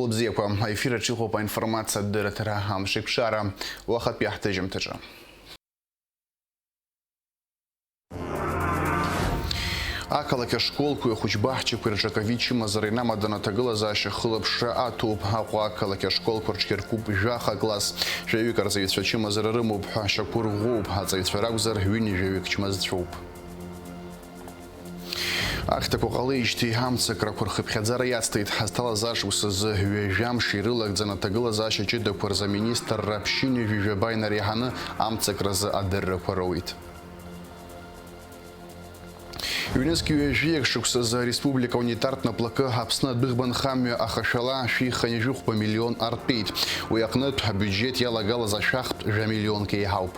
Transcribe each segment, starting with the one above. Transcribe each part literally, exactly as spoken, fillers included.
Лыбзиақәа, аефир аҿы иҟоуп аинформациатә дырраҭара «Амш еиқәшара». Уахатәи ҳҭыжьымҭаҿы. Ақалақь ашколқәеи ахәыҷбаҳчақәеи рҿы аковид чымазара инамаданы аҭагылазаашьа хылаԥшра аҭоуп. Аҟәа ақалақь ашколқәа рҿы иаркуп жәаха класс. Жәаҩык арҵаҩцәа чымазара рымоуп ҳәа шьақәырӷәӷәоуп. Аҵаҩцәа ракәзар, ҩынҩажәаҩык чмазцәоуп. Ахьҭақәа ҟалеижьҭеи амцакрақәа рхыԥхьаӡара иацҭеит. Ҳазҭалаз ашықәс азы ҩажәа мшы ирылагӡан аҭагылазаашьа ҷыдақәа рзы аминистрра ԥшьынҩажәи жәаба инареиҳаны амцакразы адыррақәа роуит. Ҩнызқь ҩажәиак шықәсазы ареспублика аунитартә наплакы Аԥсны адәыӷба нхамҩа ахашәала шәи хынҩажәи хәба миллион артәеит. Уи аҟнытә абиуџьет иалагалаз ашәахтә жәа миллионк еиҳауп.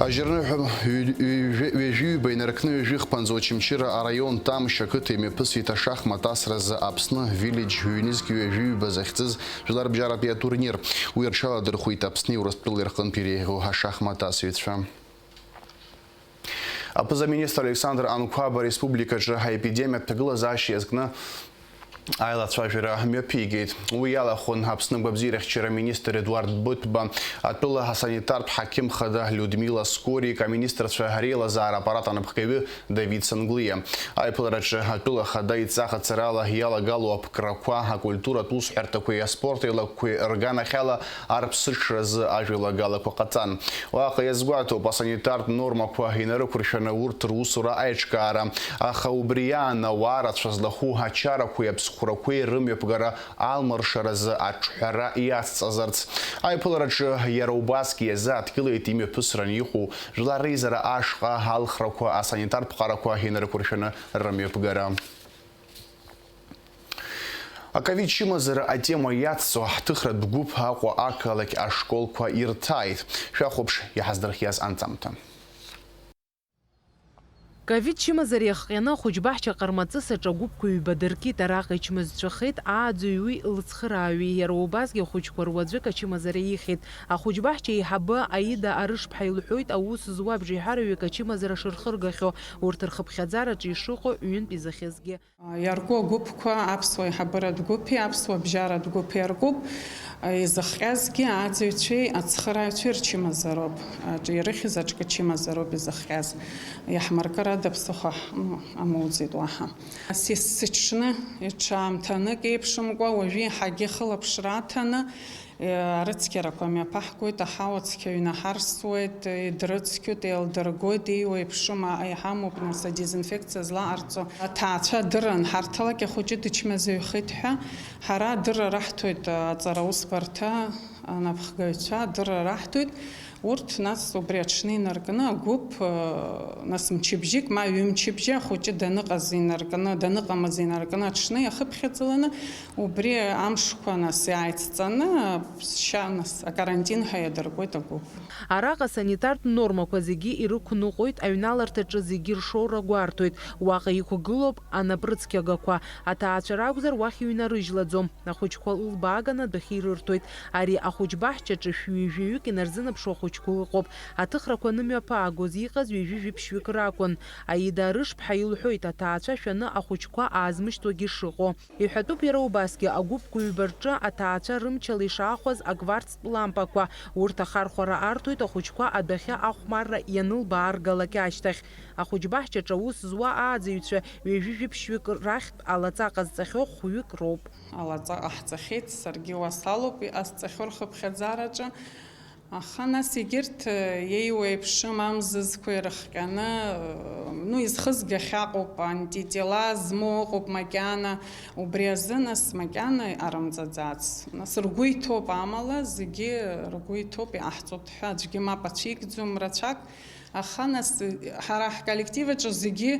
Ажьырныҳәа ҩ-, ҩ-, ҩажәи ҩба инаркны ҩажәи хԥанҵа Очамчыра араион Тамшь ақыҭа имҩаԥысит ашахмат асразы Аԥсны Village ҩнызқь ҩажәи ҩба захьӡыз жәларбжьаратәи атурнир. Уи рҽаладырхәит Аԥсни Урыстәылеи рҟынтә иреиӷьу ашахмат асыҩцәа. Аԥыза-министр Александр Анқәаба ареспубликаҿы аепидемиатә ҭагылазаашьа иазкны аилацәажәара мҩаԥигеит. Уи иалахәын Аԥсны агәабзиарахьчара аминистр Едуард Быҭәба, атәыла асанитартә ҳақьым хада Людмила Скорик, аминистрцәа реилазаара аппарат анапхгаҩы Давид Санглиа. Аиԥылараҿы атәыла ахада идҵа ҟаҵарала иалагало аԥкрақәа, акультуратә усҳәарҭақәеи аспорт еилакқәеи рганахьала арԥсыҽразы ажәалагалақәа ҟаҵан. Уаҟа иазгәаҭоуп асанитартә нормақәа инарықәыршәаны урҭ русура аиҿкаара, аха убри аан ауаа рацәа злахәу ачарақәеи аԥсхәрақәеи рымҩаԥгара алмыршаразы аҿҳәара иацҵазарц. Аиԥылараҿы иара убасгьы иазааҭгылеит имҩаԥысран иҟоу Жәлар реизара ашҟа алхрақәа асанитартә ԥҟарақәа инарықәыршәаны рымҩаԥгара. Аковид чымазара атема иацҵо ҳҭыхратә гәыԥ Аҟәа ақалақь ашколқәа ирҭааит. Шәахәаԥш иҳаздырхиаз анҵамҭа. Ковид чымазара иахҟьаны ахәыҷбаҳча Ҟармаҵыс аҿы агәыԥқәа ҩба дыркит, араҟа ичмазцәахеит ааӡаҩи лыцхырааҩи, иара убасгьы ахәыҷқәа руаӡәык ачымазара ихьит. Ахәыҷбаҳча аиҳабы Аида Арышԥҳа илҳәоит, аус зуа абжеиҳараҩык ачымазара шырхыргахьоу, урҭ рхыԥхьаӡараҿы ишыҟоу ҩынтә изахьазгьы. Иарку агәыԥқәа аԥсуа еиҳабыратә гәыԥи аԥсуа бжьаратә гәыԥи иаркуп. Изыхҟьазгьы ааӡаҩцәеи ацхырааҩцәеи рчымазароуп. Аҿ-, ирыхьыз аҿкы чымазароуп изыхҟьаз. Иаҳмыркыр ада ԥсыхәа ҳ-, м-, амоуӡеит уаҳа. Сес-, сыҽны иҽаамҭанык еиԥшымкәа, уажәы еиҳагьы хылаԥшра аҭаны, Арыцқьарақәа мҩаԥаҳгоит, аҳауа цқьа ҩнаҳарсуеит, идрыцқьоит, еилдыргоит, еиуеиԥшым, а, иҳамоуп, нас, адезинфекциа злаҟарҵо. Аҭаацәа адырра анҳарҭалак, ахәыҷы дычмазаҩхеит ҳәа, ҳара адырра раҳҭоит, аҵара усбарҭа анапхгаҩцәа адырра раҳҭоит. Урҭ, нас, убри аҽны инаркны агәыԥ, нас, мчыбжьык, ма ҩымчыбжьы ахәыҷы даныҟаз инаркны, даныҟамыз инаркны аҽны иахыԥхьаӡаланы, Убри амшқәа, нас, иааицҵаны, ԥсшьа, нас, акарантин ҳәа иадыркуеит агәыԥ. Араҟа асанитартә нормақәа зегьы ирықәныҟәоит, аҩналарҭаҿы зегьы ршоура гәарҭоит, уаҟа иқәгылоуп анапрыцқьагақәа, аҭаацәа ракәзар, уахь иҩнарыжьлаӡом, ахәыҷқәа лбааганы адәахьы ирырҭоит. Ари ахәыҷбаҳчаҿы шәҩажәаҩык инарзынаԥшуа ахәыҷқәа ыҟоуп, аҭыхрақәа анымҩаԥаагоз иҟаз ҩажәи жәиԥшьҩык ракәын. Аида Арышԥҳа илҳәоит, аҭаацәа шәаны ахәыҷқәа аазмышьҭуагьы шыҟоу. Иҳәатәуп иара убасгьы, агәыԥқәа ҩба рҿы аҭаацәа рымчала ишаахәаз акварцтә лампақәа, урҭ ахархәара арҭоит ахәыҷқәа адәахьы ахәмарра ианылбааргалак ашьҭахь. Ахәыҷбаҳчаҿы аус зуа ааӡаҩцәа ҩажәи жәиԥшьҩык рахьтә алаҵа ҟазҵахьоу хәҩык роуп. Алаҵа ҟаҳҵахьеит, саргьы уа салоуп иҟасҵахьоу рхыԥхьаӡараҿы. Аха нас егьырҭ, э, еиуеиԥшым амзызқәа ирыхҟьаны, э, ну, изхызгахьа ыҟоуп, антитела змоу ыҟоуп макьана, убри азы нас макьана иҟарымҵаӡац. Нас ргәы иҭоуп, амала зегьы ргәы иҭоуп, иҟаҳҵоит ҳәа аӡәгьы мап ацәикӡом рацәак. Аха нас, э, ҳара ҳколлектив аҿы зегьы,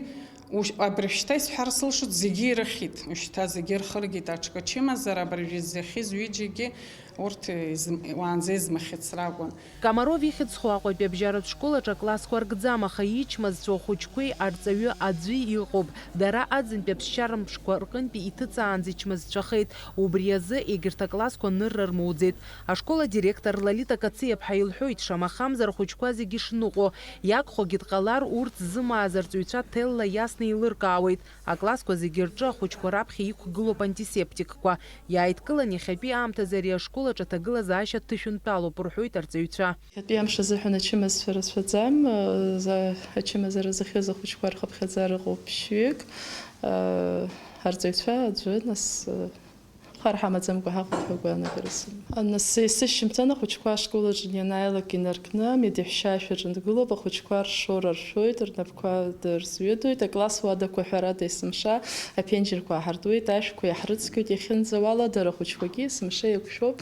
ушь-, абыржәшьҭа исҳәар сылшоит, зегьы ирыхьит, ушьҭа зегьы рхыргеит аҽкачымазар, абыржәы изахьыз ҩыџьагьы Урҭ изм-, уаанӡа измыхьыц ракәын. Комаров ихьӡ зху Аҟәатәи абжьаратә школ аҿы аклассқәа аркӡам, аха ичмазцәоу ахәыҷқәеи арҵаҩы аӡәи ыҟоуп. Дара аӡынтәи аԥсшьара мшқәа рҟынтәи иҭыҵаанӡа ичмазцәахеит. Убри азы егьырҭ аклассқәа нырра рмоуӡеит. Ашкол адиректор Лолита Кациаԥҳа илҳәоит, шамахамзар ахәыҷқәа зегьы шныҟәо. Иагхогьы дҟалар, урҭ ззымааз арҵаҩцәа ҭелла иасны еилыркаауеит. Аклассқәа зегьы рҿы ахәыҷқәа раԥхьа иқәгылоуп антисептикқәа. Иааидкылан иахьатәи аамҭазы ари ашкол аҿы аҭагылазаашьа дҭышәынтәалоуп, рҳәоит арҵаҩцәа. Иахьатәи амш азыҳәан ачымазцәа рацәаӡам. За-, ачымазара зыхиоз ахәыҷқәа рхыԥхьаӡара ыҟоуп ԥшьҩык. Арҵаҩцәа аӡәы, нас, хар ҳамаӡамкәа ҳаҟоуп ҳәа агәаанагара сымоуп. Нас есышьыжьымҭан ахәыҷқәа ашкол аҿы ианааилак инаркны, амедеҳәшьа ашә аҿы дгылоуп, ахәыҷқәа ршоура ршәоит, рнапқәа дырзҩыдоит, акласс уадақәа ҳәарада есымша аԥенџьырқәа ааҳартуеит, ашәқәа иаҳрыцқьоит, иахьынӡауала дара ахәыҷқәагьы есымша еиқәшәоуп,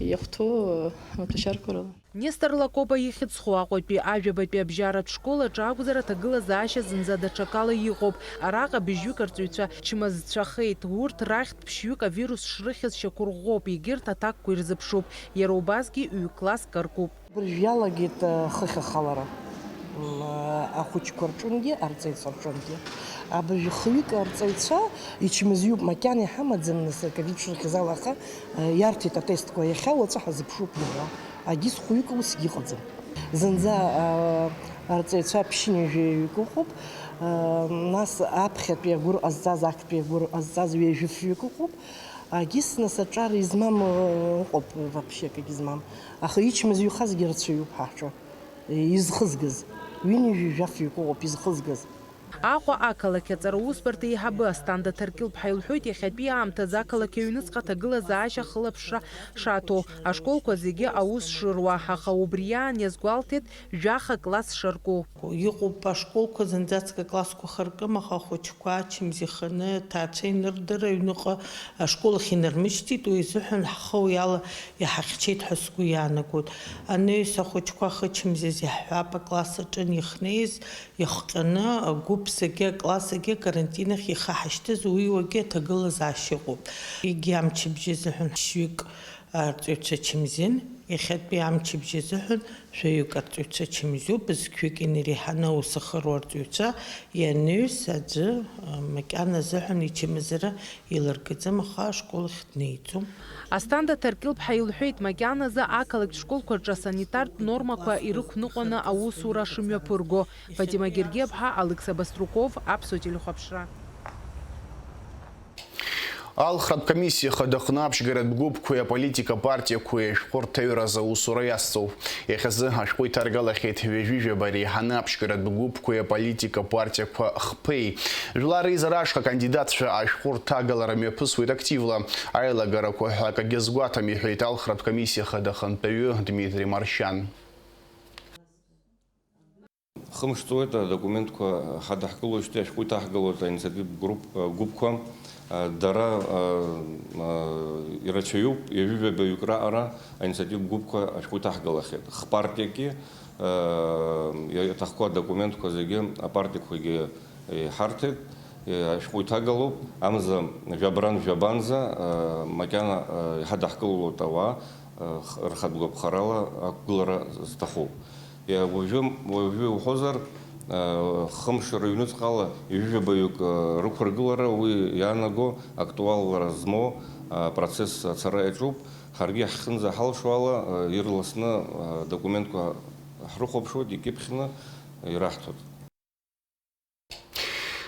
иахәҭоу амаҭәашьарқәа рыла. Нестор Лакоба ихьӡ зху Аҟәатәи ажәабатәи абжьаратә школ аҿы акәзар, аҭагылазаашьа зынӡа даҽакала иҟоуп. Араҟа быжьҩык арҵаҩцәа чмазцәахеит. Урҭ рахьтә ԥшьҩык авирус шрыхьыз шьақәырӷәӷәоуп, егьырҭ аҭакқәа ирзыԥшуп. Иара убасгьы ҩ-класск аркуп. Абыржә иалагеит, э, хыхь ахалара. М, э, ахәыҷқәа рҿынгьы, арҵаҩцәа рҿынгьы. Абыржә хҩык арҵаҩцәа ичмазаҩуп, макьана иҳамаӡам, нас, аковид шрыхьыз ала, аха, э, иарҭеит атестқәа, иахьа уаҵәы ҳазыԥшуп иара. Агьыс хәҩык усгьы ыҟаӡам. Зынӡа, э, арҵаҩцәа ԥшьынҩажәаҩык ыҟоуп, э, нас аԥхьатәи агәыр ҟазҵаз, актәи агәыр ҟазҵаз ҩажәи фҩык ыҟоуп. Агьыс нас аҿар измам, э, ыҟоуп, вообще акгьы змам. Аха ичмазаҩхазгьы рацәаҩуп ҳаҳҿы, э, изхызгаз. Ҩынҩажәи жәафҩык ыҟоуп изхызгаз. Аҟәа ақалақь аҵара усбарҭа еиҳабы Асҭанда Ҭаркьылԥҳа илҳәоит, иахьатәи аамҭазы ақалақь аҩныҵҟа аҭагылазаашьа ахылаԥшра шаҭо, ашколқәа зегьы аус шыруа, аха убри аан иазгәалҭеит жәаха класс шарку. Иҟоуп ашколқәа зынӡаск аклассқәа хыркым, аха ахәыҷқәа ачымз иханы, аҭаацәа инырдыр, аҩныҟа ашкол ахь инармышьҭит, уи азыҳәан ҳхы уи ала иҳахьчеит ҳәа сгәы иаанагоит. Анаҩс ахәыҷқәа ахычмазаҩ иаҳҳәап, акласс аҿы иахьнеиз, иахҟьаны, агәыԥ зегьы, акласс зегьы акарантин ахь ихы ҳашьҭыз, уи уагьы аҭагылазаашьа ыҟоуп. Егьи амчыбжьы азыҳәан ԥшьҩык арҵаҩцәа чымзин, иахьатәи амчыбжьы азыҳәан шәаҩык арҵаҩцәа чымзиуп, зқьҩык инареиҳаны аус ахыруа арҵаҩцәа ианаҩс аӡәы, а, макьана азыҳәан ичымазара илыргаӡам, аха ашкол ахь днеиӡом. Асҭанда Ҭаркьылԥҳа илҳәеит, макьаназы ақалақьтә школқәа рҿы асанитартә нормақәа ирықәныҟәаны аусура шымҩаԥырго. Фатима Гергиаԥҳа, Алықьса Баструков, Аԥсуа телехәаԥшра. Алхратә комиссиа хада аҟны аԥшьгаратә гәыԥқәеи аполитика партиақәеи ашәҟәы рҭаҩразы аусура иазҵоуп. Иахьазы ашәҟәы иҭаргалахьеит ҩажәи жәаба реиҳаны аԥшьгаратә гәыԥқәеи аполитика партиақәа хԥеи. Жәлар реизара ашҟа акандидатцәа ашәҟәы рҭагалара мҩаԥысуеит активла. Аилагарақәа ҳәа акагьы азгәаҭам, иҳәеит алхратә комиссиа хада ахантәаҩы Дмитри Маршьан. Хымш ҵуеит адокументқәа ҳадаҳкылоижьҭеи ашәҟәы иҭаҳгалоит аинициативтә груп-, гәыԥқәа. Дара, а, а, ирацәаҩуп, ҩажәи-ҩбаҩык раҟара аинициативтә гәыԥқәа ашәҟәы иҭаҳгалахьеит. Хпартиагьы, а, иаҭахқәоу адокументқәа зегьы апартиақәагьы иҳарҭеит, ашәҟәы иҭагалоуп, амза жәабран жәабанӡа, а, макьана, а, иҳадаҳкылалоит ауаа, а, х-, рхатә гәаԥхарала ақәгылара зҭаху. Иа-, уажәы, уажәы уҳәозар, а, хымш рыҩныҵҟала ҩажәи жәабаҩык, а, рықәыргылара уи иаанаго актуаллара змоу, а, процесс ацара иаҿуп. Ҳаргьы ҳахьынӡаҳалшо ала, а, ирласны, а, документқәа ҳрыхәаԥшуеит, икьыԥхьны ираҳҭоит.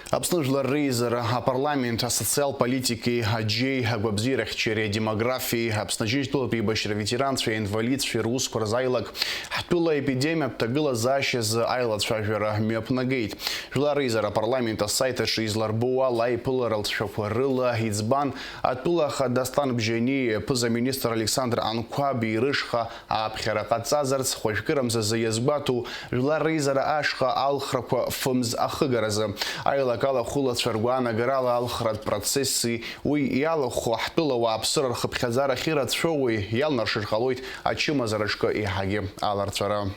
Аԥсны Жәлар Реизара апарламент асоциал политикеи аџьеи агәабзиарахьчареи адемографиеи Аԥсны Аџьынџьтәылатә еибашьра аветеранцәеи аинвалидцәеи русқәа рзы аилак ҳтәыла аепидемиатә ҭагылазаашьазы аилацәажәара мҩаԥнагеит. Жәлар Реизара апарламент асаит аҿы изларбоу ала аиԥылара лҵшәақәа рыла иӡбан атәыла ахада Асҭан Бжьаниа, аԥыза-министр Александр Анқәаби рышҟа аԥхьара ҟаҵазарц хәажәкырамзазы иазгәаҭоу Жәлар Реизара ашҟа алхрақәа фымз ахыгаразы. Аилак алахәылацәа ргәаанагарала алхратә процесси уи иалахәхо ҳтәыла ауааԥсыра рхыԥхьаӡара ахьырацәоуи иалнаршар ҟалоит ачымазара аҿкы еиҳагьы аларҵәара.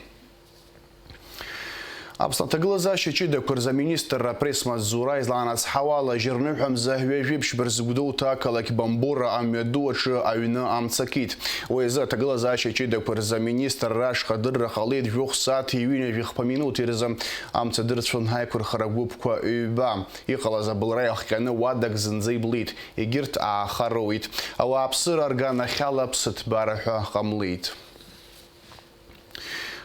Аԥсны аҭагылазаашьа ҷыдақәа рзы аминистрра апресс-маҵзура излаанацҳауа ала, жьырныҳәамза ҩажәеиԥшьба рзы Гәдоуҭа ақалақь Бамбора амҩаду аҿы аҩны амца акит. Уи азы аҭагылазаашьа ҷыдақәа рзы аминистрра ашҟа адырра ҟалеит, жәохә сааҭи ҩынҩажәи хԥа минуҭи рзы амца дырцәон аиқәырхара гәыԥқәа ҩба. Иҟалаз абылра иахҟьаны уадак зынӡа иблит, егьырҭ ааха роуит. Ауааԥсыра рганахьала ԥсыҭбара ҳәа ҟамлеит.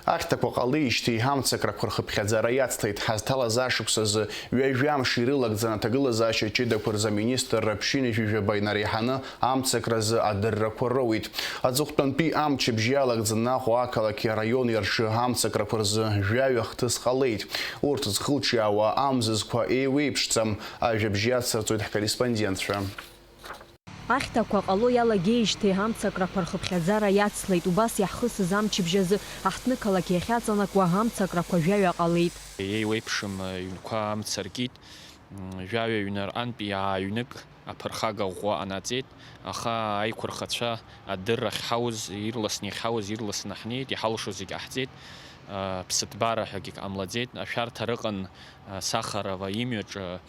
Ахьҭақәа ҟалеижьҭеи амцакрақәа рхыԥхьаӡара иацлеит. Ҳазҭалаз ашықәс азы ҩажәа амш ирылагӡан аҭагылазаашьа ҷыдақәа рзы аминистрра ԥшьынҩажәи жәаба инареиҳаны амцакразы адыррақәа роуит. Аҵыхәтәантәи амчыбжь иалагӡаны Аҟәа ақалақьи араиони рҿы амцакрақәа рзы жәаҩа хҭыс ҟалеит. Урҭ зхылҿиаауа амзызқәа еиуеиԥшӡам. Ажәабжь иацырҵоит ҳкорреспондентцәа. Ахьҭақәа ҟало иалагеижьҭеи амцакрақәа рхыԥхьаӡара иацлеит. Убас иаҳхысыз амчыбжь азы аҳҭнықалақь иахьаҵанакуа амцакрақәа жәаҩа ҟалеит. Еиуеиԥшым ҩнқәа амца ркит. М, жәаҩа ҩнарҟантәи ааҩнык аԥырхага ӷәӷәа ҟанаҵеит, аха аиқәырхацәа адырра ахьҳауз, ирласны иахьҳауз, ирласны ҳнеит, иҳалшо зегь ҟаҳҵеит, а, ԥсыҭбара ҳәагьы ҟамлаӡеит. Ашәарҭа рыҟан, а, Сахарова имҩаҿы,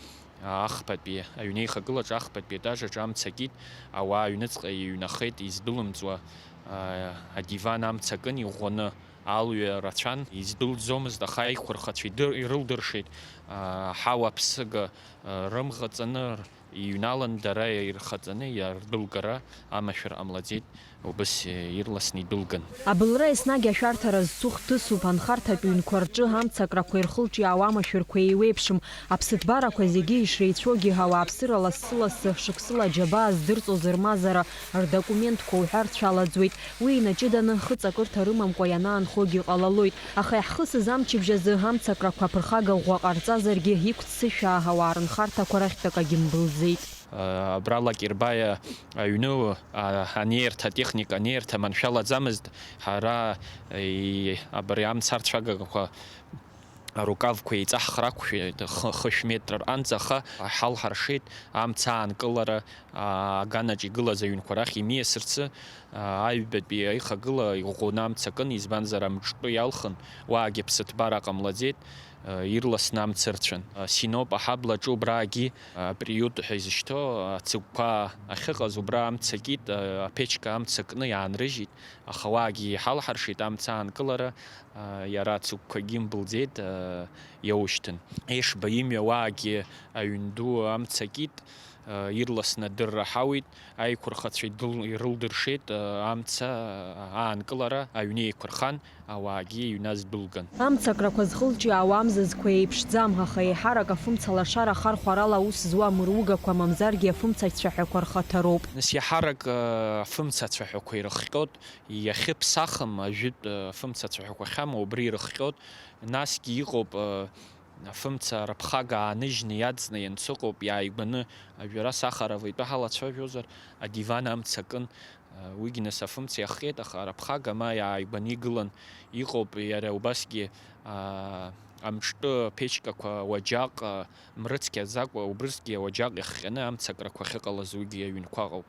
а, ахԥатәи аҩнеихагылаҿы, ахԥатәи етаж аҿы амца акит, ауаа аҩныҵҟа иҩнахеит, издәылымҵуа, а, адиван амца акын иӷәӷәаны. Алҩа рацәан, издәылҵӡомызт, аха аиқәырхацәа идыр-, ирылдыршеит, аа, аҳауа аԥсыга, аа, рымӷаҵаны р-, иҩналан, дара ирхаҵаны иардәылгара амашәыр ҟамлаӡеит, убыс, е, ирласны идәылган. Абылра еснагь ашәарҭара зцу хҭысуп, анхарҭатә ҩнқәа рҿы амцакрақәа ирхылҿиаауа амашәырқәа еиуеиԥшым, аԥсыҭбарақәа зегьы ишреицәоугьы ауааԥсыра лассы-лассы, шықәсыла аџьабаа здырҵоз рмазара, рдокументқәа уҳәа рцәалаӡуеит. Уи инаҷыданы, хыҵакырҭа рымамкәа ианаанхогьы ҟалалоит. Аха иаҳхысыз амчыбжь азы амцакрақәа аԥырхага ӷәӷәа ҟарҵазаргьы, иқәццышәаа ауаа рынхарҭақәа рахьтә акагьы мбылӡеит. Абра Лакербаиа аҩны, а, анеирҭа, атехника анеирҭа маншәалаӡамызт. Ҳара, и, абри амцарцәагақәа арукавқәа еиҵаҳхра ақәшәеит, хы-, хышә метр рҟанӡа, аха ҳалҳаршеит, амца аанкылара, аа, аганаҿ игылаз аҩнқәа рахь имиасырцы, аа, аҩбатәи аихагыла иӷәӷәаны амца акын, избанзар, амҿтәы иалхын, уаагьы ԥсыҭбара ҟамлаӡеит, аа, ирласны амца ырцәан. Синоп аҳаблаҿы убраагьы, аа, приют ҳәа изышьҭоу ацыгәқәа ахьыҟаз, убра амца акит, аа, аԥечка амца кны иаанрыжьит, аха уаагьы иҳалҳаршеит амца аанкылара, аа, иара ацыгәқәагьы мбылӡеит, аа, иоушьҭын. Ешба имҩа уаагьы аҩн ду амца акит, аа, ирласны адырра ҳауит, аиқәырхацәа идыл-, ирылдыршеит, аа, амца, аа, аанкылара, аҩны еиқәырхан, ауаагьы иҩназ дәылган. Амцакрақәа зхылҿиаауа амзызқәа еиԥшӡам, аха еиҳарак афымца лашара ахархәарала аус зуа амыругақәа, мамзаргьы афымца ацәаҳәақәа рхаҭароуп. Нас иаҳарак, аа, афымца ацәаҳәақәа ирыхҟьоит, иахьыԥсахым ажәытә, э, афымца ацәаҳәақәа ахьамоу убри ирыхҟьоит, насгьы иҟоуп, э, афымца рыԥхага ааныжьны иаҵны ианцыҟоуп, иааигәаны, ажәара Сахарова итәы ҳалацәажәозар, адиван амца акын, э, уигьы нас афымца иахҟьеит, аха рыԥхага ма иааигәаны игылан иҟоуп, иара убасгьы, а, амҿтәы аԥечкақәа уаџьаҟ, а, мрыцқьаӡакәа, убрысгьы ауаџьаҟ иахҟьаны амцакрақәа ахьыҟалаз уигьы аҩнқәа ыҟоуп.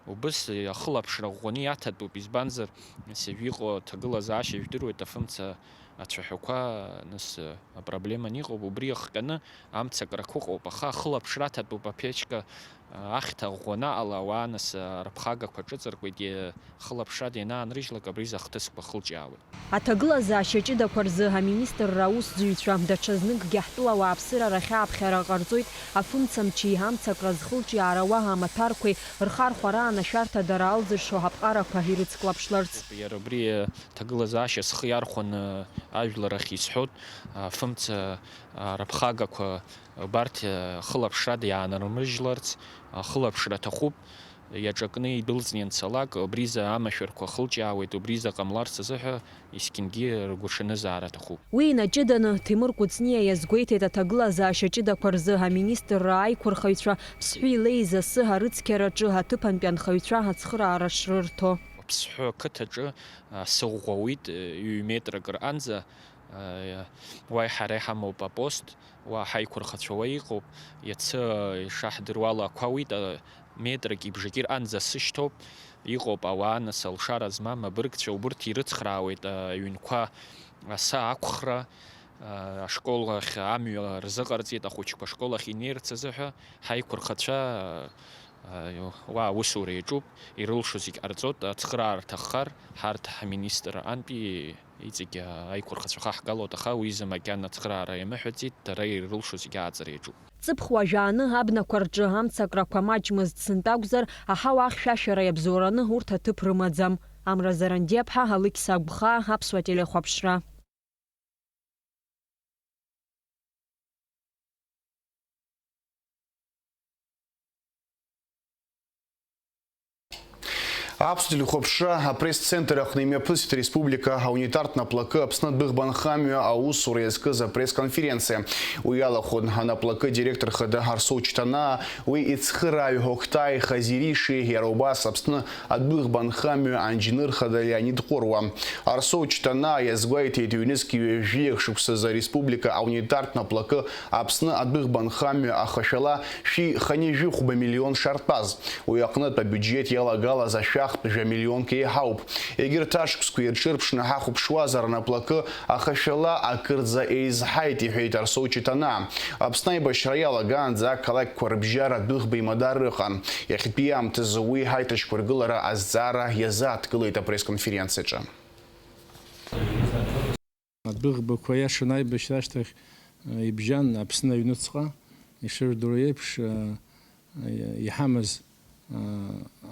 Убыс ахылаԥшра ӷәӷәаны иаҭатәуп, избанзар, нас иажәы иҟоу аҭагылазаашьа жәдыруеит, афымца ацәаҳәақәа, нас, апроблема аниҟоуп, убри иахҟьаны амцакрақәа ыҟоуп, аха ахылаԥшра аҭатәуп, аԥечка, ахьҭа ӷәӷәаны аҟала ауаа, нас, рыԥхагақәа ҿыҵыркуеит, е-, хылаԥшрада ианаанрыжьлак абри изы ахҭысқәа хылҿиаауеит. Аҭагылазаашьа ҷыдақәа рзы аминистрра аусзуҩцәа даҽазныкгьы ҳтәыла ауааԥсыра рахь ааԥхьара ҟарҵоит, афымцамчи амцакра зхылҿиаара уаҳа амаҭәарқәеи рхархәараан ашәарҭа дара алзыршо аԥҟарақәа ирыцклаԥшларц. Иара убри аҭагылазаашьа схы иархәаны ажәлар ахь исҳәоит, афымца, а, рыԥхагақәа убарҭ, а, хылаԥшрада иаанармыжьларц, а, хылаԥшра аҭахуп. Иаҿакны идәылҵны ианцалак, убризы амашәырқәа хылҿиаауеит, убризы ҟамларц азыҳәа есқьынгьы ргәаҽанызаара аҭахуп. Уи инаҷыданы, Ҭемыр Кәыҵниа иазгәеиҭеит аҭагылазаашьа ҷыдақәа рзы аминистрра аиқәырхаҩцәа Ԥсҳәи Леи засы арыцқьараҿы аҭыԥантәи анхаҩцәа ацхыраара шрырҭо. Аԥсҳәы ақыҭаҿы, а, сыӷәӷәа ауит, ҩ-метрак рҟанӡа, а, уа ҳара иҳамоуп апост. Уа ҳаиқәырхацәа уа иҟоуп, иацы, ишаҳдыруала, ақәа ауит, а, метрак ибжаки рҟанӡа сышьҭоуп, иҟоуп ауаа, нас, алшара змам абыргцәа, убырҭ ирыцхраауеит, а, аҩнқәа, асы ақәхра, Ашкол ахь амҩа рзыҟарҵеит, ахәыҷқәа ашкол ахь инеирц азыҳәа. Ҳаиқәырхацәа уа аусура иаҿуп, ирылшо зегь ҟарҵоит, ацхыраара рҭаххар, ҳарҭ ҳминистрра антәи иҵегь аиқәырхацәа хаҳгалоит, аха уи изы макьана ацхыраара иамыҳәаӡеит, дара ирылшо зегь ааҵра иаҿуп. Ҵыԥх уажәааны абнақәа рҿы амцакрақәа маҷмызт сынтәа акәзар, аҳауа ахьшәашәара иабзоураны урҭ аҭыԥ рымаӡам. Амра Зарандиаԥҳа, Алықьса Агәхаа, Аԥсуа телехәаԥшра. Аԥсуа телехәаԥшра апресс-центр аҟны имҩаԥысит ареспублика аунитартә наплакы Аԥсны адәыӷба нхамҩа аусура иазкыз апресс-конференциа. Уи иалахәын анаплакы директор хада Арсоу Чҭанаа, уи ицхырааҩ Октай Хазириши, иара убас Аԥсны адәыӷба нхамҩа анџьныр хада Леонид Ҟәыруа. Арсоу Чҭанаа иазгәеиҭеит, ҩнызқь ҩажәиак шықәсазы ареспублика аунитартә наплакы Аԥсны адәыӷба нхамҩа ахашәала шәи хынҩажәи хәба миллион шартәаз. Уи аҟнытә абиуџьеҭ иалагалаз ашәахтә жәа миллионк еиҳауп. Егьырҭ ашықәсқәа ирҽырԥшны ҳахәаԥшуазар, анаплакы ахашәала акырӡа еизҳаит, иҳәеит Арсоу Читана. Аԥсны аибашьра иалагаанӡа ақалақьқәа рыбжьара адәыӷба имадар ыҟан. Иахьатәи аамҭазы уи ҳаиҭашьқәыргылара азҵаара иазааҭгылеит апресс-конференциаҿы. Адәыӷбақәа иашан аибашьра ашьҭахь, э, ибжьан Аԥсны аҩныҵҟа, ишыжәдыруа еиԥш, э, э, иҳамаз, э, э,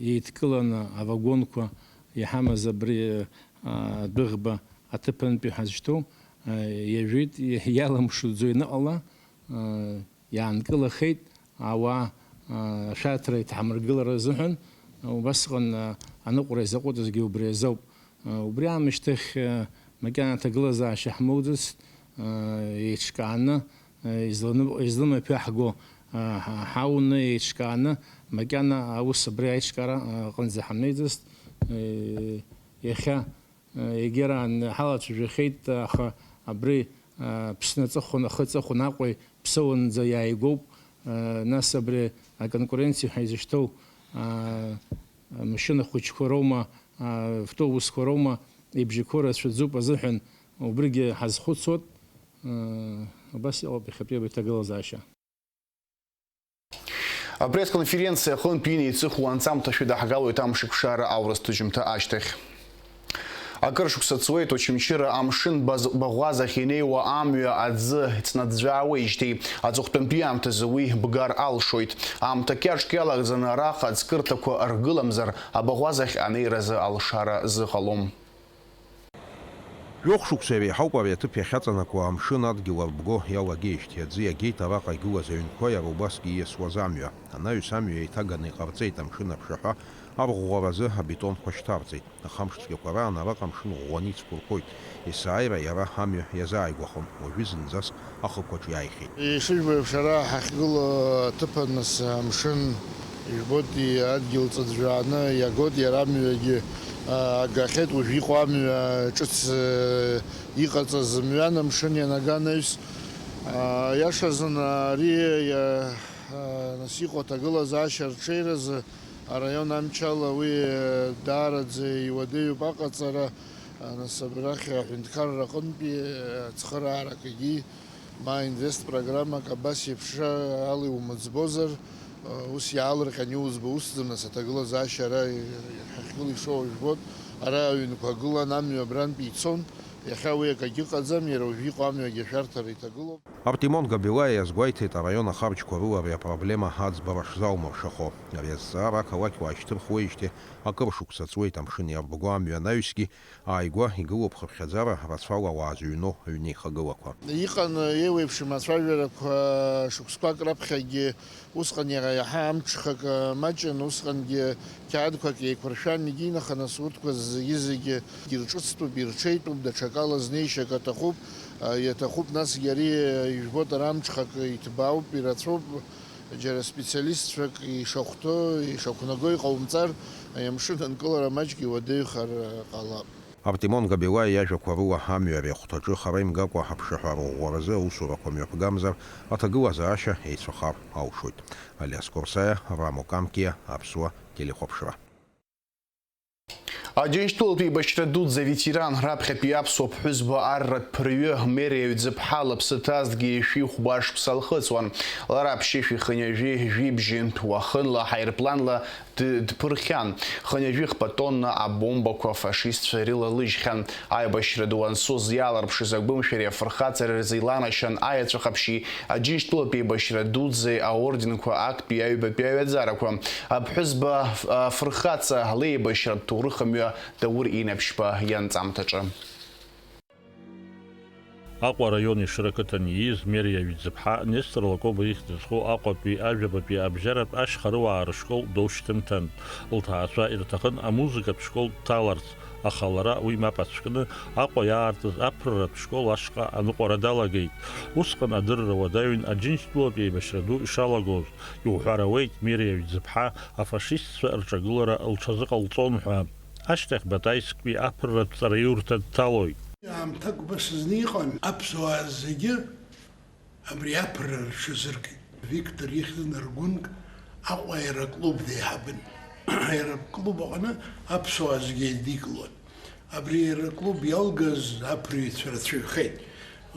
еидкыланы авагонқәа иҳамаз абри, э, адәыӷба аҭыԥантәи ҳазшьҭоу, э, иажәит, иаламшуӡо ианыҟала, э, иаанкылахеит, ауаа, а, ашәарҭара иҭаҳмыргылара азыҳәан, убасҟан, а, аныҟәара изаҟәыҵызгьы убри азоуп. А, убри аамышьҭахь, а, макьана аҭагылазаашьа ҳмоуӡацт, а, еиҿкааны, а, изланы-, излымаԥиаҳго, а, ҳа-, ҳауны еиҿкааны, макьана аус абри аиҿкаара, а, аҟынӡа ҳамнеиӡацт. Е, иахьа Егьараан ҳалацәажәахьеит, аха абри, а, Аԥсны аҵыхәан, ахы аҵыхәан Аҟәеи Ԥсоуанӡа иааигәоуп, а, нас абри аконкуренциа ҳәа изышьҭоу, а, амашьына хәыҷқәа роума, а, автобусқәа роума, ибжьақәоу рацәаӡоуп азыҳәан, убригьы ҳазхәыцуеит, а, убас иҟоуп иахьатәи абри аҭагылазаашьа. Апресс-конференциа аҟынтә инеиҵыху анҵамҭа шәыдаҳгалоит амшеикәшара аурыс ҭыжьымҭа ашьҭахь. Акыр шықәса ҵуеит Очамчыра амшын баз-, баӷәазахь инеиуа амҩа аӡы ҵнаӡәӡәаауеижьҭеи, аҵыхәтәантәи аамҭазы уи бгар алшоит. Аамҭа кьаҿк иалагӡаны араҟа аӡкырҭақәа ргыламзар, абаӷәазахь анеиразы алшара зыҟалом. Жәохә шықәса иреиҳауп ари аҭыԥ иахьаҵанакуа амшын адгьыл арбго иалагеижьҭеи аӡы иагеит араҟа игылаз аҩнқәа, иара убасгьы ииасуаз амҩа. Анаҩс амҩа еиҭаганы иҟарҵеит амшын аԥшаҳәа арӷәӷәаразы абетонқәа шьҭарҵеит. Ахамш цәгьақәа раан араҟа амшын ӷәӷәаны ицәқәырԥоит. Есааира иара амҩа иазааигәахон, уажәы зынӡаск ахықәаҿ иааихьеит. Ишыжәбо еиԥш, ара ҳахьгылоу аҭыԥан, нас, амшын, ижәбоит, адгьыл ҵыӡәӡәааны иагоит, иара амҩагьы, а, агахьеит, уажә иҟоу амҩа ҿыц, э, иҟаҵаз мҩан амшын ианага анаҩс. А, иашазын, ари, а, а, нас иҟоу аҭагылазаашьа рҽеиразы араион амчала уи, э, даараӡа иуадаҩуп аҟаҵара, а, нас абрахь аҳәынҭқарра аҟынтәи, э, ацхырааракгьы ма инвестпрограммак абас еиԥш ала иумыӡбозар, ус иаалырҟьаны иузбо усӡам, нас аҭагылазаашьа ара ҳахьгылоу ишоу жәбоит, ара аҩнқәа гылан, амҩа абрантәи ицон, иахьа уи акагьы ыҟаӡам, иара уажәы иҟоу амҩагьы ашәарҭара иҭагылоуп. Артемон Габилаиа иазгәеиҭеит, араион ахарџьқәа рыла ари апроблема аӡбара шзаумыршахо. Ари азҵаара ақалақь уаашьҭырхуеижьҭеи акыр шықәса ҵуеит амшын иарбго амҩа анаҩсгьы, ааигәа игылоуп хыԥхьаӡара рацәала ауаа зыҩноу аҩнеихагылақәа. Иҟан еиуеиԥшым ацәажәарақәа шықәсқәак раԥхьагьы, усҟан иара иаҳа амҽхак маҷын, усҟангьы қьаадқәак еиқәыршәан, егьинаха нас урҭқәа зегьы-зегьы ирҿыцтәуп, ирҽеитәуп, даҽакала знеишьак аҭахуп, иаҭахуп, насгьы ари ижәбоит, ара амҽхак иҭбаауп, ирацәоуп, џьара специалистцәак ишахәҭоу, ишақәнаго иҟаумҵар, амшын анкылара маҷк иуадаҩхар ҟалап. Артемон Габилаиа иажәақәа рыла, амҩа ари ахәҭаҿы хара имгакәа аԥшаҳәа арӷәӷәаразы аусурақәа мҩаԥгамзар, аҭагылазаашьа еицәахар алшоит. Алиас Корсаиа, Рамо Камкиа, Аԥсуа телехәаԥшра. Аџьынџьтәылатә еибашьра дуӡӡа аветеран, раԥхьатәи аԥсуа ԥҳәызба арратә ԥырҩы Мериа Ҩӡыԥҳа лыԥсы ҭазҭгьы шәи хәба шықәса лхыҵуан. Лара ԥшьышәи хынҩажәи жәибжьынтә уахынла ҳаирпланла д-, дԥырхьан. Хынҩажәи хԥа тонна абомбақәа афашистцәа ирылалыжьхьан. Аибашьра ду ансоз иаларԥшыз агәымшәареи афырхаҵареи рзы иланашьан аеҵәа ҟаԥшьи, Аџьынџьтәылатә еибашьра дуӡӡеи аорденқәа, актәи аҩбатәи аҩаӡарақәа. Аԥҳәызба аф-, афырхаҵа леибашьратә ҭоурых амҩа Даур Инаԥшьба ианҵамҭаҿы. Аҟәа араион Ешыра ақыҭан ииз Мериа Ҩӡыԥҳа Нестор Лакоба ихьӡ зху Аҟәатәи ажәабатәи абжьаратә ашьхарыуаа рышкол доушьҭымҭан. Лҭаацәа ирҭахын амузыкатә школ дҭаларц, аха лара уи мап ацәкны, Аҟәа иаартыз аԥырратә школ ашҟа аныҟәара далагеит. Усҟан адырра уадаҩын Аџьынџьтәылатә еибашьра ду ишалагоз. Иуҳәар ауеит, Мериа Ҩӡыԥҳа афашистцәа рҿагылара лҽазыҟалҵон ҳәа. Ашьҭахь Батаисктәи аԥырратә ҵараиурҭа дҭалоит. Аамҭак убас зны иҟан, аԥсуаа зегьы абри аԥырра рҽазыркит. Виктор ихьӡын аргәынк Аҟәа аероклуб деиҳабын. Аероклуб аҟны аԥсуаа зегьы еидикылон. Абри аероклуб иалгаз аԥырҩцәа рацәаҩхеит.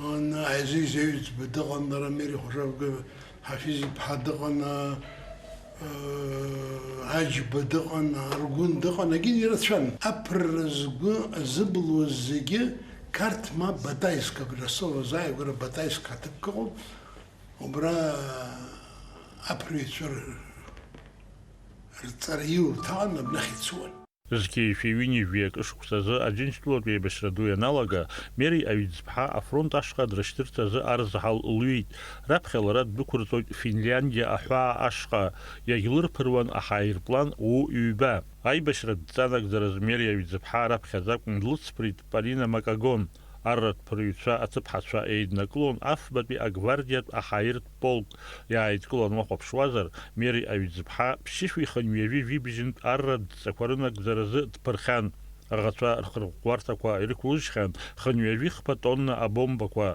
Ан-, Аизиз Аҩӡба дыҟан, лара Мери Хәажавга Ҳафиз-иԥҳа дыҟан, а, а, Аџьба дыҟан, Аргәын дыҟан, егьин ирацәан. Аԥырра згәы азыблуаз зегьы Қарҭ ма Батаиск, абри Ростов азааигәара Батаиск ҳаҭыԥк ыҟоуп, убра аԥырҩцәа р-, рҵараиурҭа аҟны абнахь ицуан. Зқьи жәшәи ҩынҩажәи акы шықәсазы Аџьынџьтәылатә еибашьра ду ианалага, Мери Аҩӡԥҳа афронт ашҟа дрышьҭырц азы арзаҳал лҩит. Раԥхьа лара ддәықәырҵоит Финляндиа аҳәаа ашҟа, иагьлырԥыруан аҳаирплан У ҩба. Аибашьра дҵанагӡаразы Мери Аҩӡԥҳа раԥхьаӡа акәын длыцԥрит Полина Макагон. Арратә ԥырҩцәа аҭыԥҳацәа еиднакылон афбатәи агвардиатә аҳаиртә полк. Иааидкылан уахәаԥшуазар, Мери Аҩӡԥҳа ԥшьышәи хынҩажәи жәибжьынтә арратә дҵақәа рынагӡаразы дԥырхьан. Аӷацәа рхырӷәӷәарҭақәа ирықәлыжьхьан хынҩажәи хԥа тонна абомбақәа.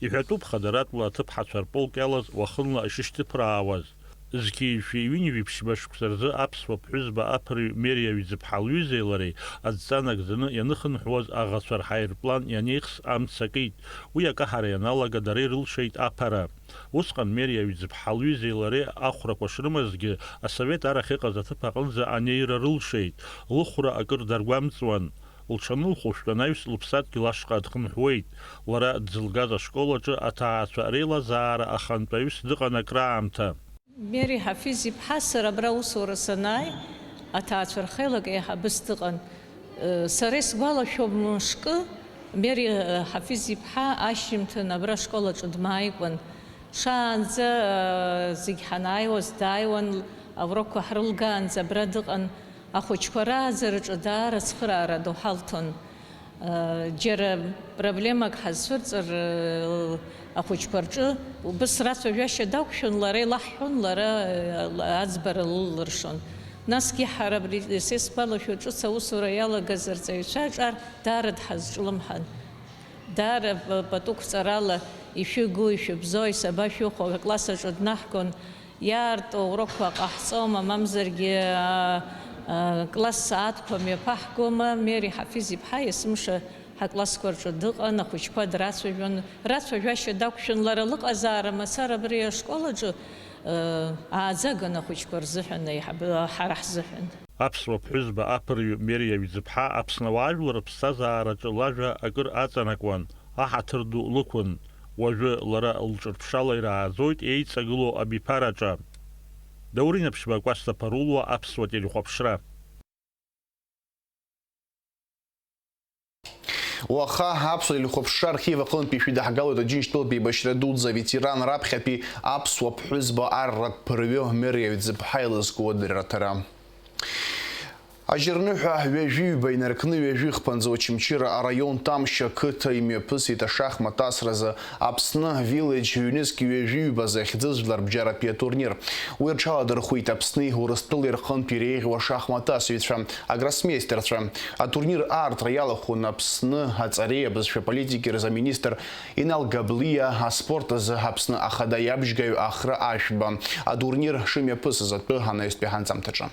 Иҳәатәуп хадаратәла аҭыԥҳацәа рполк иалаз уахынла ишышьҭыԥраауаз. Зқьи жәшәи ҩынҩажәи ԥшьба шықәса рзы аԥсуа ԥҳәызба аԥырҩ Мери Аҩӡԥҳа лҩызеи лареи адҵа нагӡаны ианыхынҳәуаз аӷацәа рҳаирплан ианеихс амца акит. Уи акаҳара ианалага дара ирылшеит аԥара. Усҟан Мери Аҩӡԥҳа лҩызеи лареи ахәрақәа шрымазгьы, асовет арахь иҟаз аҭыԥ аҟынӡа анеира рылшеит. Лыхәра акыр даргәамҵуан. Лҽанылхушәа анаҩс лыԥсадгьыл ашҟа дхынҳәуеит. Лара дзылгаз ашкол аҿы аҭаацәа реилазаара ахантәаҩыс дыҟан акраамҭа. Мери Ҳафиз-иԥҳа сара абра аусура санааи, аҭаацәа рхеилак еиҳабыс дыҟан. Сара исгәалашәом мышкы, Мери Ҳафиз-иԥҳа ашьжьымҭан абра ашкол аҿы дмааикәан. Шаанӡа зегь ҳанааиуаз дааиуан, аурокқәа ҳрылгаанӡа абра дыҟан. Ахәыҷқәа рааӡараҿы даара ацхыраара ду ҳалҭон. Џьара проблемак ҳазцәырҵыр, ахәыҷқәа рҿы убыс рацәажәашьа дақәшәон, лара илаҳҳәон, лара аӡбара лыллыршон. Насгьы ҳара абри, са исгәалашәо, ҿыц аусура иалагаз арҵаҩцәа аҿар даара дҳазҿлымҳан. Даара па-, пату қәҵарала ишәыгу, ишәыбзои, сабашәыхәо, акласс аҿы днаҳгон. Иаарту аурокқәа ҟаҳҵома, мамзаргьы, а, а, класс сааҭқәа мҩаԥаҳгома, Мери Ҳафиз-иԥҳа есымша ҳаклассқәа рҿы дыҟан, ахәыҷқәа драцәажәон, рацәажәашьа дақәшәон, лара лыҟазаара мацара абри ашкол аҿы, а, ааӡаган ахәыҷқәа рзыҳәан, еиҳаб-, ҳара ҳзыҳәан. Аԥсуа ԥҳәызба аԥырҩы Мери Аҩӡыԥҳа Аԥсны ауаажәлар рыԥсҭазаараҿы лажәа акыр аҵанакуан, аҳаҭыр ду лықәын. Уажәы лара лҿырԥшала ирааӡоит еиҵагылоу абиԥараҿы. Даур Инаԥшьба, Кәасҭа Ԥарулуа, Аԥсуа телехәаԥшра. Уаха аԥсуа телехәаԥшра архив аҟынтәи шәидаҳгалоит Аџьынџьтәылатәи еибашьра дуӡӡа аветеран, раԥхьатәи аԥсуа ԥҳәызба арратә ԥырҩы Мери Аҩӡыԥҳа илызку адырраҭара. Ажьырныҳәа ҩажәи ҩба инаркны ҩажәи хԥанӡа Очамчыра араион Ҭамшь ақыҭа имҩаԥысит ашахмат асразы Аԥсны Village ҩнызқь ҩажәи ҩба захьӡыз жәларбжьаратәи атурнир. Уи рҽаладырхәит Аԥсни Урыстәылеи рҟынтә иреиӷьу ашахмат асыҩцәа, агроссмеистерцәа. Атурнир аартра иалахәын Аԥсны аҵареи абызшәа политики рзы аминистр Инал Габлиа, аспорт азы Аԥсны ахада иабжьгаҩ Ахра Ашәба. Атурнир шымҩаԥысыз атәы анаҩстәи ҳанҵамҭаҿы.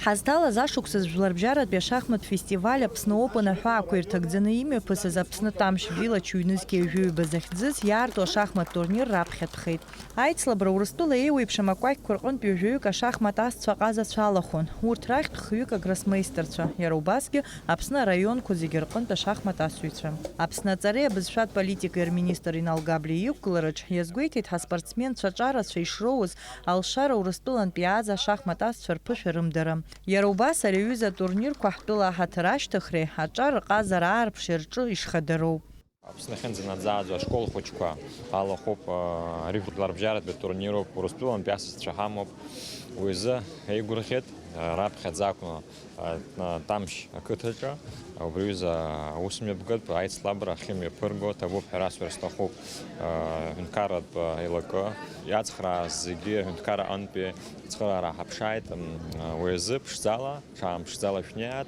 Ҳазҭалаз ашықәсазы Жәларбжьаратәи ашахмат фестиваль Аԥсны Open аҳәаақәа ирҭагӡаны имҩаԥысыз Аԥсны Тамшь Виллач ҩнызқьи ҩажәи ҩба захьӡыз иаарту ашахмат турнир раԥхьатәхеит. Аицлабра Урыстәыла еиуеиԥшым акәакьқәа рҟынтә ҩажәаҩык ашахмат асцәа ҟазацәа алахәын. Урҭ рахьтә хҩык агроссмеистерцәа, иара убасгьы Аԥсны араионқәа зегьы рҟынтә ашахмат асыҩцәа. Аԥсны аҵареи абызшәатә политикеи рминистр Инал Габлиа иқәгылараҿ иазгәеиҭеит ҳаспортсменцәа аҿарацәа ишроуз алшара Урыстәылантә иааз ашахмат асцәа рԥышәа рымдара. Иара убас ари аҩыза атурнирқәа ҳтәыла аҳаҭыр ашьҭыхреи аҿар рҟазара аарԥшеи рҿы ишхадароуп. Аԥсны ахьынӡанаӡааӡо ашкол хәыҷқәа алахәуп, ари жәларбжьаратәи атурнируп, Урыстәылантәи асасцәа ҳамоуп. Уи азы еигәырӷьеит, раԥхьаӡа акәны, Тамшь ақыҭаҿы, убри аҩыза аусмҩаԥгатә аицлабра ахьымҩаԥырго ҭабуп ҳәа расҳәар сҭахуп, ҳәынҭқарратә еилакы иацхрааз зегьы аҳәынҭқар аҟынтәи ацхыраара ҳаԥшааит, уи азы ԥшӡала, ҽаамԥшӡала шәнеиааит,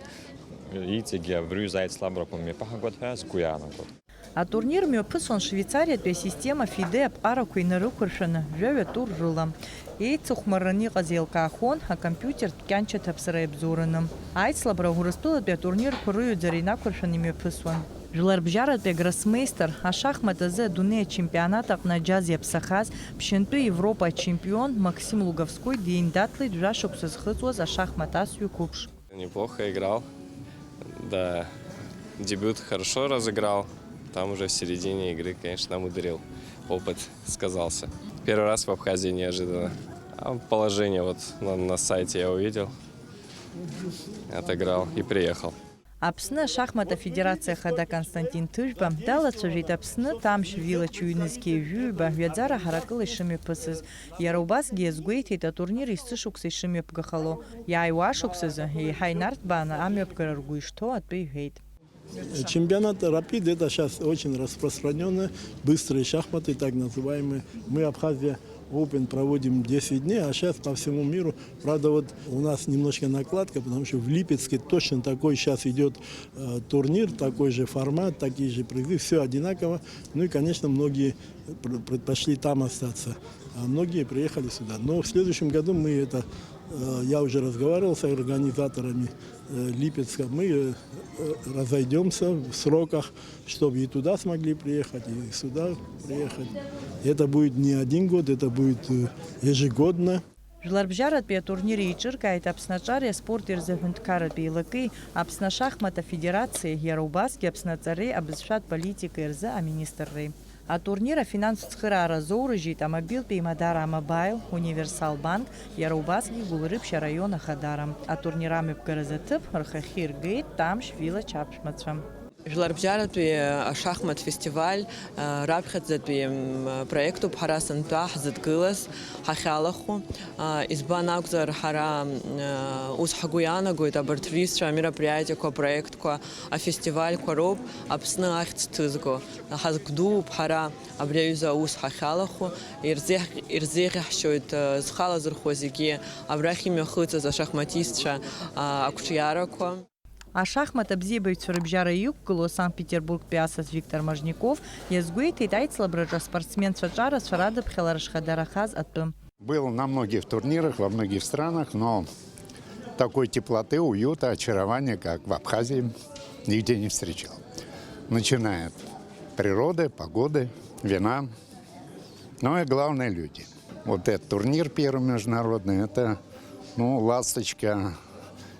иҵегьы абри аҩыза аицлабрақәа мҩаԥаҳгоит ҳәа сгәы иаанагоит. Атурнир мҩаԥысуан Швеицариатәи асистема ФИДЕ аԥҟарақәа инарықәыршәаны, жәаҩа тур рыла. Еицыхәмарраны иҟаз еилкаахон, акомпиутертә кьанча ҭаԥсара иабзоураны. Аицлабра Урыстәылатәи атурнирқәа рыҩаӡара инақәыршәаны имҩаԥысуан. Жәларбжьаратәи агроссмеистер, ашахмат азы адунеи ачемпионат аҟны аџьаз иаԥсахаз, ԥшьынтәи Европа ачемпион Максим Луговской деиндаҭлеит жәашықәса зхыҵуаз ашахмат асҩы қәыԥш. Неплохо играл. Да, дебют хорошо разыграл. Там уже в середине игры, конечно, намудрил. Опыт сказался. Первый раз в Абхазии неожиданно. А положение вот на, на сайте я увидел. Отыграл и приехал. Аԥсны ашахмат афедерациа ахада Константин Ҭыжәба далацәажәеит Аԥсны Тамшь Виллач ҩнызқьи ҩажәи ҩба ҩаӡара ҳаракыла ишымҩаԥысыз. Иара убасгьы иазгәеиҭеит атурнир есышықәса ишымҩаԥгахало. Иааиуа ашықәсазы еиҳа инарҭбааны амҩаԥгара ргәы ишҭоу атәы иҳәеит. Чемпионат «Рапид» — это сейчас очень распространённые быстрые шахматы, так называемые. Мы, Абхазия Open, проводим десять дней, а сейчас по всему миру. Правда, вот у нас немножко накладка, потому что в Липецке точно такой сейчас идёт, э, турнир, такой же формат, такие же призы, всё одинаково. Ну и, конечно, многие пр-, предпочли там остаться, а многие приехали сюда. Но в следующем году мы это, э, я уже разговаривал с организаторами, э, Липецка. Мы, э, э, разойдёмся в сроках, чтобы и туда смогли приехать, и сюда приехать. Это будет не один год, это будет, э, ежегодно. Жәларбжьаратәи атурнир еиҿыркааит Аԥсны аҿареи аспорти рзы аҳәынҭқарратә еилакеи, Аԥсны ашахмат афедерациеи, иара убасгьы Аԥсны аҵареи абызшәатә политикеи рзы аминистрреи. Атурнир афинанстә цхыраара азоурыжьит амобилтә еимадара «А-Мобаил», «Универсал Банк», иара убасгьы Гәылрыԥшь араион ахадара. Атурнир амҩаԥгаразы аҭыԥ рхахьы иргеит Тамшь Виллач аԥшәмацәа. Жәларбжьаратәи ашахмат фестиваль, а, раԥхьаӡатәи, м, проектуп ҳара сынтәа ҳзыдгылаз, ҳахьалахәу. А, избан акәзар, ҳара, м, а, ус ҳгәы иаанагоит, абарҭ рҩызцәа, амероприатиақәа, апроектқәа, афестивальқәа роуп Аԥсны ахьӡ ҭызго. Ҳазгәдууп ҳара абри аҩыза аус ҳахьалахәу, ирзеиҳ-, ирзеиӷьаҳшьоит, а, зхы алазырхәуа зегьы, абрахь имҩахыҵыз ашахматистцәа, а, ақәҿиарақәа. Ашахмат абзиабаҩцәа рыбжьара иқәгылоу Санкт-Петербургтәи асас Виктор Можников иазгәеиҭеит аицлабраҿы аспортсменцәа аҿарацәа радыԥхьалара шхадарахаз атәы. Был на многих турнирах, во многих странах, но такой теплоты, уюта, очарования, как в Абхазии, нигде не встречал. Начиная от природы, погоды, вина, ну и главное, люди. Вот этот турнир первый международный, это, ну, ласточка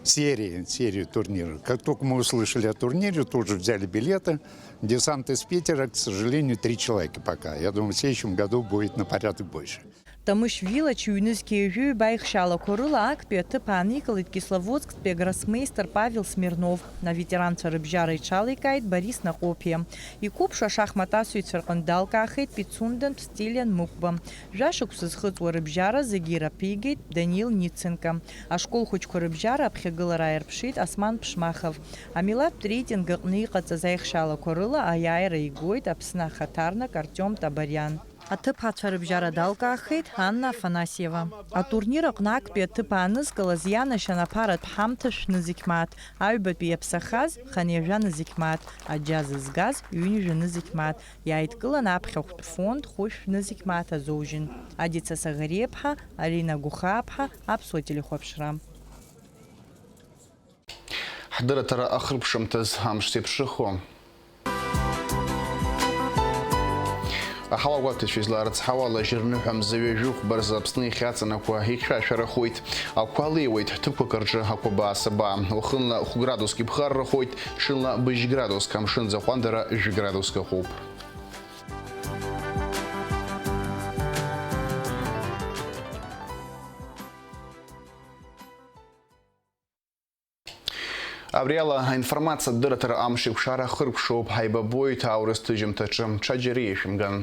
серии, серии турниров. Как только мы услышали о турнире, тут же взяли билеты. Десант из Питера, к сожалению, три человека пока. Я думаю, в следующем году будет на порядок больше. Тамышь Виллач ҩнызқьи ҩажәи ҩба ихшьалақәа рыла актәи аҭыԥ ааникылеит Кисловодсктәи агроссмеистер Павел Смирнов. Аветеранцәа рыбжьара иҽаликааит Борис Наҟәаԥиа. Иқәыԥшу ашахмат асыҩцәа рҟынтә далкаахеит Пицундантә Стилиан Мықәба. Жәашықәса зхыҵуа рыбжьара зегьы ираԥигеит Данил Ниценко. Ашкол хәыҷқәа рыбжьара аԥхьагылара ааирԥшит Осман Ԥшмахов. Амилаҭтә реитинг аҟны иҟаҵаз аихшьалақәа рыла аиааира игоит Аԥсны ахаҭарнак Артиом Табариан. Аҭыԥҳацәа рыбжьара далкаахеит Анна Афанасьева. Атурнир аҟны актәи аҭыԥ аанызкылаз ианашьан аԥаратә ҳамҭа шәнызқь мааҭ, аҩбатәи иаԥсахаз хынҩажәа нызқь мааҭ, аџьа зызгаз ҩынҩажәа нызқь мааҭ, иааидкылан аԥхьахәтә фонд хәышә нызқь мааҭ азоужьын. Адица Саӷариаԥҳа, Арина Гәыхааԥҳа, Аԥсуа телехәаԥшра. Ҳдырраҭара ахыркәшамҭаз амш зеиԥшрахо. Аҳауагәаҭаҩцәа изларыцҳауа, ала жьырныҳәа мза ҩажәи хәба рзы Аԥсны ихьаҵанакуа ихьшәашәарахоит. Ақәа леиуеит, ҭыԥқәак рҿы ақәабаа-сабаа. Уахынла хә-градуск иԥхаррахоит, ҽынла быжь-градуск, амшын аӡы аҟәандара жәа-градуск ыҟоуп. Абри ала аинформациатә дырраҭара амш еиқәшара хыркәшоуп, ҳаибабоит аурыс ҭыжьымҭаҿы, ҽаџьара ишәымган.